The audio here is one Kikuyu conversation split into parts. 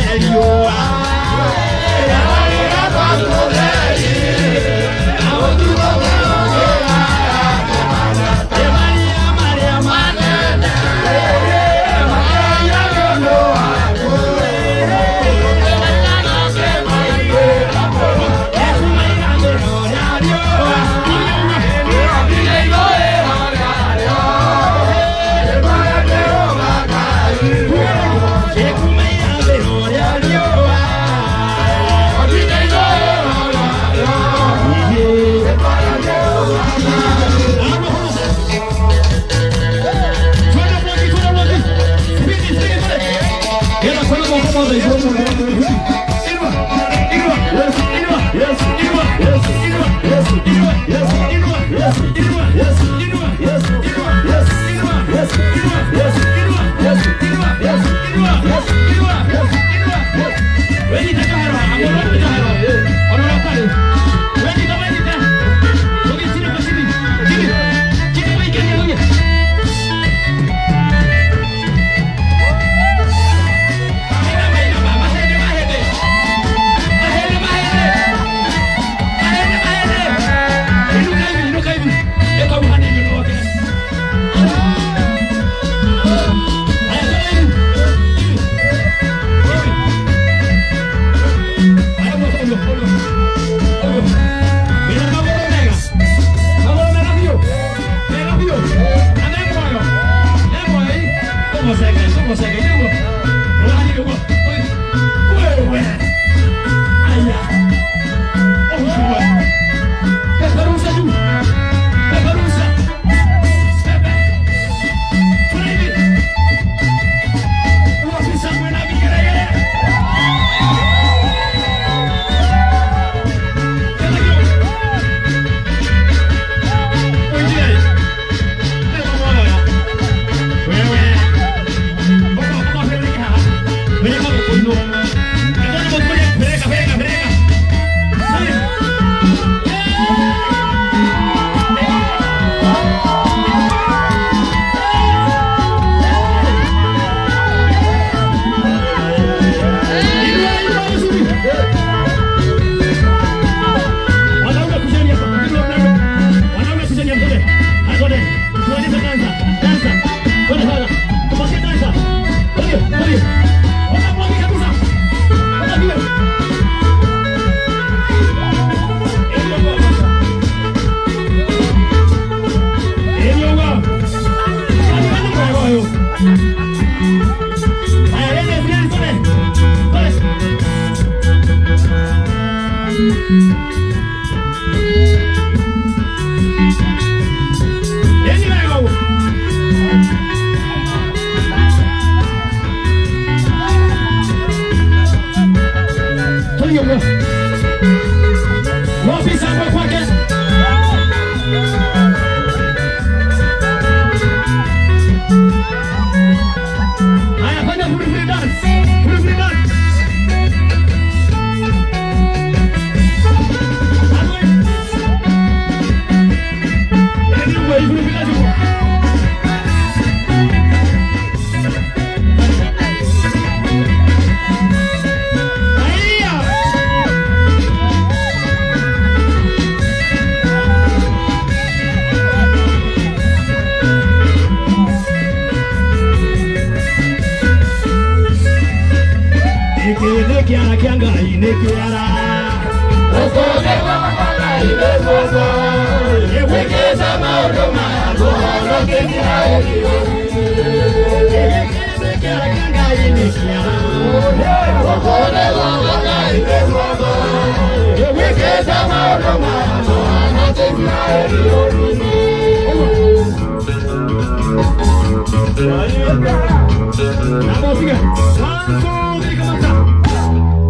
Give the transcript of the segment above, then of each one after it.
Riũa. Maria, Maria, manene.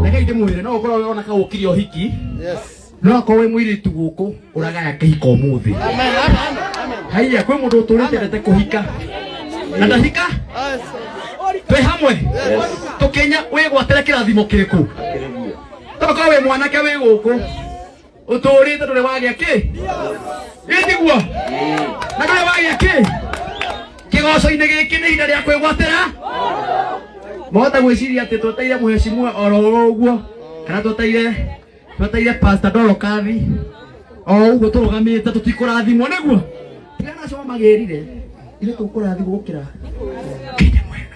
Reke ndimwire no ukorwo wona ka ukire uhiki no akorwo wi mwiritu guku uragaya kihiko umuthi. Haiya, kwi mundu uturite endete kuhika na ndahika. Twi hamwe tukinya wigwatire kirathimo kiriku? Tokorwo wi mwanake wi guku uturite nduri wagia ki itiguo na nduri wagia ki kigoco-inĩ gĩkĩ nĩ ihinda rĩa kwĩgwatĩra. Mwahota gwĩciria atĩ tweteire mũheshimiwa oro ũguo kana tweteire Pastor Dorokathi o ũguo tũrũgamĩte tũtikũrathimwo nĩguo tigana acio magĩrire ithuĩ tũkũrathimwo gũkĩra Kenya mwena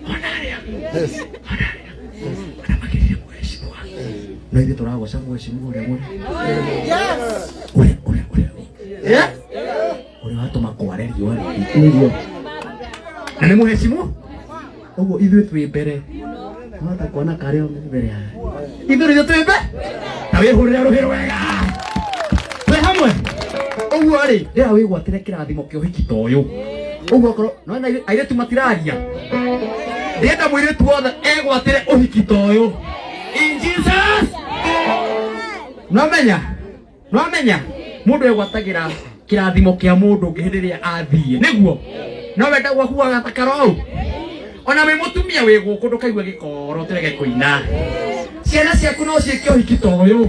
ona arĩa ona arĩa ona magĩrire mũheshimiwa no ithuĩ tũragoca mũheshimiwa ũrĩa mũnene ũrĩa ũrĩa ũrĩa eh ũrĩa watũma kware riũa rĩrĩ nĩguo na nĩ mũheshimiwa ũguo ithuĩ twĩ mbere twahota kuona karĩ o mbere haha ithuĩ nĩthuĩ twĩ mbere ta wĩhũrĩre rũhĩ rwega twĩ hamwe ũguo rĩ ndĩra wĩgwatĩre kĩrathimo kĩa ũhiki ta ũyũ ũguo okorwo nona airĩtu matiraria ndĩrenda mũirĩtu wothe egwatĩre ũhiki ta ũyũ in Jesus nwamenya nwamenya mũndũ egwatagĩra kĩrathimo kĩa mũndũ ũngĩ hĩndĩ ĩrĩa athiĩ nĩguo no wenda gwaku gagathakara ũũ ona wĩ mũtumia wĩ gũkũ ndũkaigue gĩkoro tũrege kũina ciana ciaku no ciĩke ũhiki ta ũyũ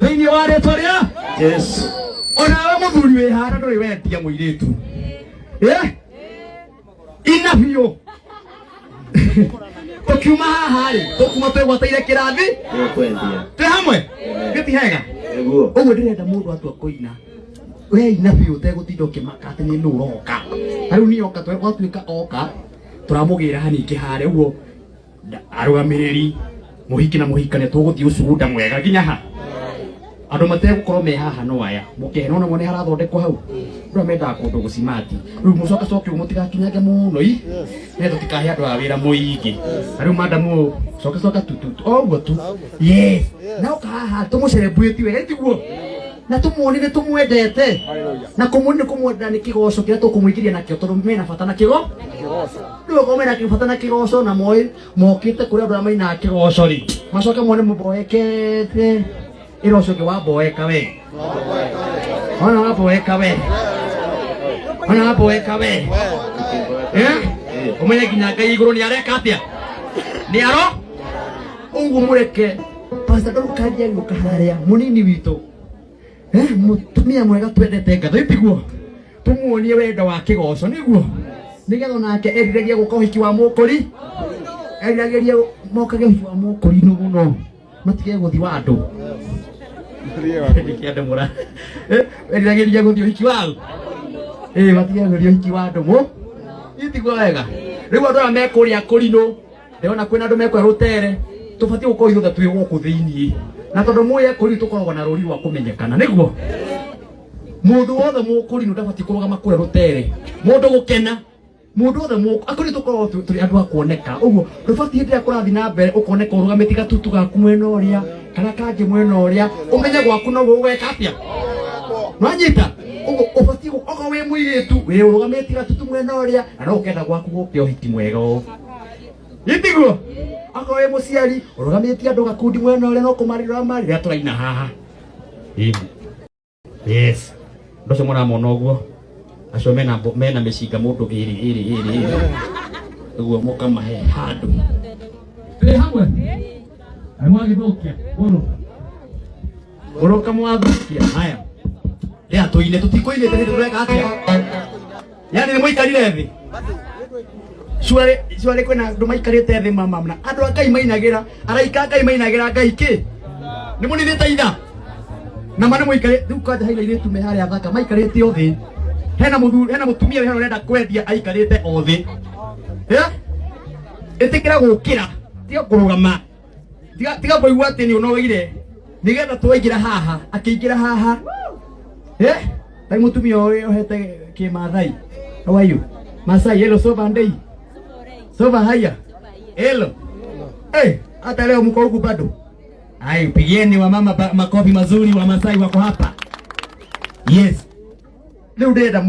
thĩinĩ wa rĩtwa rĩa Yesu. Onawe mũthuri wĩ haha ndũrĩ wendia mũirĩtu Eh? Ina biũ tũkiuma haha rĩ tũkuma twĩgwatĩire kĩrathi Nĩũkwendia. Twĩ hamwe gĩti hega. Nĩguo. Ũguo ndĩrenda mũndũ atua kũina we ina biũ ũtegũtinda ũkĩmaka atĩ nĩ nũ ũroka ta rĩu niĩ oka gwatuĩka oka tũramũgĩra haningĩ harĩa ũguo arũgamĩrĩri mũhiki na mũhikania tũgũthiĩ ũcugunda mwega nginya ha andũ mategũkorwo me haha no aya mũkehera ona mwone harathondekwo hau andũ aya mendaga kũndũ gũcimati rĩu mũcoka coke ũguo mũtigakinyange mũno i nĩ tũtikahe andũ aya wĩra mũingĩ na rĩu madamu coka coka tu tu tu o ũguo tu yes na ũka haha tũmũcelebrate wega tiguo na tũmuonie nĩ tũmwendete na kũmuonia nĩ kũmwenda nĩ kĩgoco kĩrĩa tũkũmũingĩria nakĩo tondũ mena bata na kĩgo rĩu okorwo mena bata na kĩgoco na moĩ mokĩte kũrĩ andũ arĩa mainaga kĩgoco rĩ macoke mone mũboekete ĩra ũcio ũngĩ wamboeka we ona wamboeka we ona wamboeka we eh ũmenye nginya Ngai igũrũ nĩ areka atĩa nĩ aro ũguo mũreke Pastor Ndũrũkanji agĩũka harĩa mũnini witũ eh mũtumia mwega twendete ngatho itiguo tũmuonie wendo wa kĩgoco nĩguo nĩgetha onake eriragĩria gũka ũhiki wa mũkũri eriragĩria mokage ũhiki wa mũkũri-inĩ mũno matige gũthi wa andũ nĩkĩ andũ mũra eriragĩria gũthiĩ ũhiki wa ĩ matige gũthiĩ ũhiki wa andũ mũ itiguo wega rĩu andũ aya me kũrĩa kũrinũ ndĩrona kwĩna andũ mekũrĩa rũtere tũbatiĩ gũkorwo ithuothe twĩ gũkũ thĩiniĩ na tondũ mũĩ akũrinũ tũkoragwo na rũri rwa kũmenyekana nĩguo mũndũ wothe mũkũrinũ ndabatiĩ kũrũgama kũrĩa rũtere mũndũ gũkena mũndũ wothe akũrinũ tũkoragwo tũrĩ andũ a kuoneka ũguo ndũbatiĩ hĩndĩ ĩrĩa kũrathiĩ na mbere ũkoneka ũrũgamĩtie gatutu gaku mwena ũrĩa kana kangĩ mwena ũrĩa ũmenye gwaku noguo ũgeka atĩa nwanyita ũguo ũbatiĩ okorwo wĩ mũirĩtu wĩ ũrũgamĩtie gatutu mwena ũrĩa na no ũkenda gwaku gũke ũhiki mwega ũũ itiguo akorwo wĩ mũciari ũrũgamĩtie andũ gakundi mwena ũrĩa no kũmarĩra marĩra tũraina haha. Yes andũ acio mũramona ũguo acio mena mena mĩcinga mũndũ ĩrĩ ĩrĩ ĩrĩ ĩrĩ ũguo mũkamahe handũ twĩ hamwe na mwagĩthũkia ũrũ ũrũka mwathũkia haya rĩa tũine tũtikũinĩte hĩndĩ tũreka atĩa yani nĩ mũikarire thĩ cuarĩ cuarĩ kwĩna andũ maikarĩte thĩ mama na andũ a Ngai mainagĩra araika a Ngai mainagĩra Ngai kĩ nĩ mũninĩte itha na ma nĩ mũikarĩ rĩu kwanja haina airĩtu me harĩa thaka maikarĩte o thĩ hena mũthuri hena mũtumia wĩ hena ũrenda kwendia aikarĩte o thĩ Eh? Ĩtĩkĩra gũkĩra tiga kũrũgama tiga tiga kũigua atĩ nĩ ũnogeire nĩgetha twaingĩra haha akĩingĩra haha eh tai mũtumia ũyũ ohete kĩmathai. How are you Masai? Hello, soba ndei soba haya hello. Eh, hata leo mko huku bado? Ai, pigieni wa mama makofi mazuri wa Masai wako hapa. Yes. Rĩu ndĩrenda